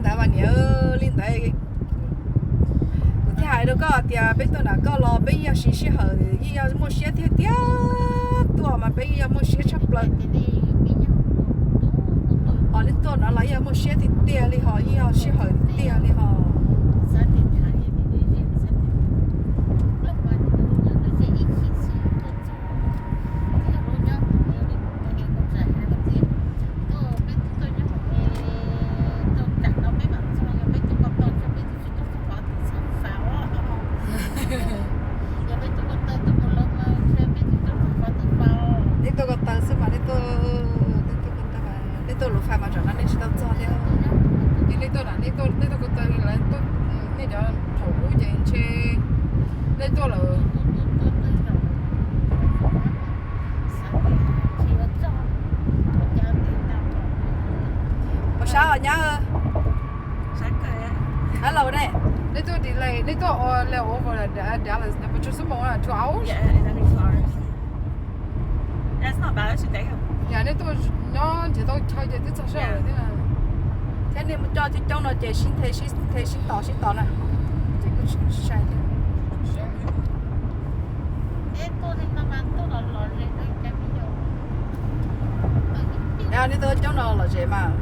Tau mas niam, li ntawd kuv thiaj hais rau koj tias peb tuaj nram koj los peb yog siv sij hawm yeej yog muaj siab tiag tiag, tuaj mas peb yeej yog muaj siab tshaj plaws. Ho nej tuaj no los yog muaj siab tiag tiag li ho yeej yog sij hawm tiag tiag li ho. Nej tuaj ko taw xwb mas, nej tuaj, nej tuaj ko taw mas, nej tuaj luv fais mas tsam no nej tsis tau txog thiab. Ces nej tuaj na, nej tuaj, nej tuaj ko taw lawv tuaj, nej cov thaum ub ces ntshe nej tuaj lawm. Puas sab os nyab? Hello ne. Nej tuaj delay, nej tuaj layover Dallas na, puas tsawg xuab moos, two hours? Yog nej tuaj nyob nrhiav tau chaw ces twb txog sij hawm lawm thiab. Thiab nej mus coj coob coob no ces sib nthe sib nthe sib tos sib tos na, ces kuj tsis sai thiab. Yog nej tuaj coob no lom zem mas.